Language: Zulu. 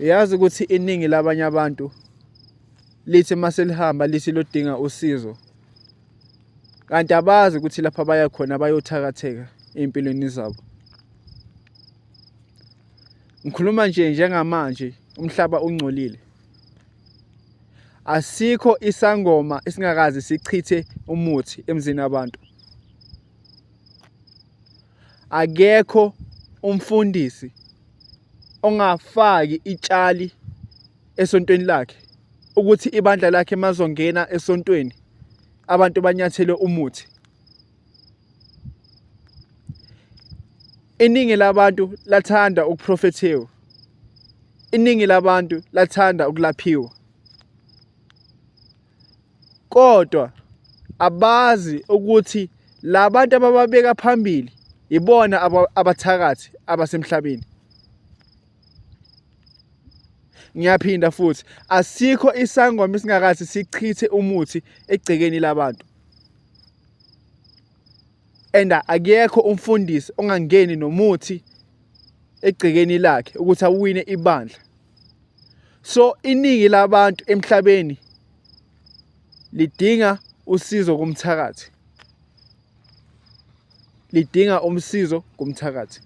Uyazi ukuthi iningi labanye abantu lithi maselihamba lithi lodinga usizo, kanti abazi ukuthi lapha baya khona bayothakatheka ey'mpilweni zabo. Ngikhuluma nje njengamanje umhlaba ungcolile. Asikho isangoma esingakaze sichithe umuthi emzini wabantu. Akekho umfundisi ongafaki itshali esontweni lakhe ukuthi ibandla lakhe mazongena esontweni abantu banyathele umuthi. Iningi labantu lathanda ukuprofethiwa. Iningi labantu lathanda ukulaphiwa. Kodwa abazi ukuthi labantu abababeka phambili ibona abathakathi abasemhlabeni. Ngiyaphinda futhi, asikho isangoma esingakaze sichithe umuthi egcekeni labantu. And akekho umfundisi ongangeni nomuthi egcekeni lakhe ukuthi awine ibandla. So iningi labantu emhlabeni lidinga usizo kumthakathi, lidinga umsizo kumthakathi.